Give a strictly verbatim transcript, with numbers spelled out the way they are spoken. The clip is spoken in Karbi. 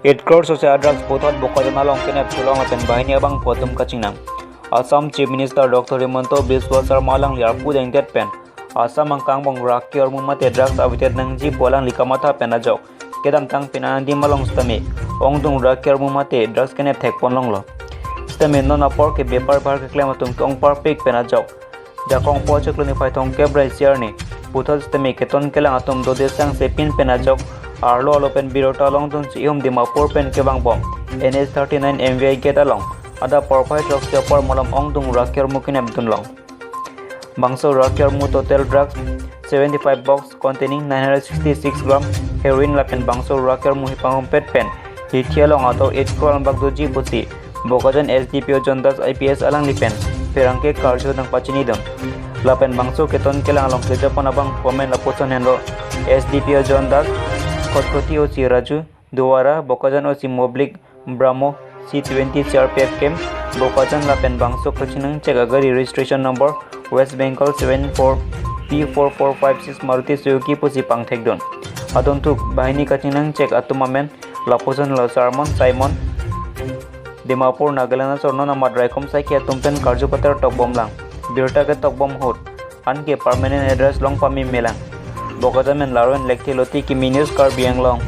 Eight crore sose a-drugs puthot Bokajan along kenep chelong lapen banghini abangphu atum kachingnang. Assam Chief Minister Doctor Himanta Biswa Sarma alangli arpu dengdet pen Assam angkang angbong rak ke-ormu mate drugs avedet nangji pu alangli kamatha pen ajok kedamtang pini adim along sitame ongdung rak ke-ormu mate drugs kenep thekpon longlo. Sitame non apor ke bepar bahar keklem atum ke-ong parpik pen ajok jakong po chiklo niphai thomkep ra isi arni puthot sitame keton kelang atum dode sangse pin pen ajok arlo arlo pen birta longdunsi ihum Dimapur pen kevangbom N H thirty-nine M V I gate along adap porphai throksi apor malom ongdung rak ke-ormu kenep dunlong. Bangso rak ke-ormu total drugs seventy-five box containing nine hundred sixty-six gram heroin lapen bangso rak ke-ormu hipanghum pet pen hithi along ator eight crore angbak doji pusi Bokajan S D P O John Das I P S alangli pen pherangke karju nangpachinidun. Lapen bangso keton kelang along kejapon abangphu amen lapuson henlo S D P O John Das, Khatkhati O C Raju Duara, Bokajan O C Moblik Brahmo, C twenty C R P F camp Bokajan lapen bangso kachingnangchek agari registration number West Bengal seven four P four four five six Maruti Suzuki pusi pangthekdun. Adunthu banghini kachingnangchek atum amen lapuson lo Sarmon Simon, Dimapur, Nagaland asor non amat raikom saikhi atum pen karju patar tokbomlang. Birta ketokbom ahut anke permanent address long pame melang. Bokajan pen Laruen Lekthe Loti, Kimi News, Karbi Anglong.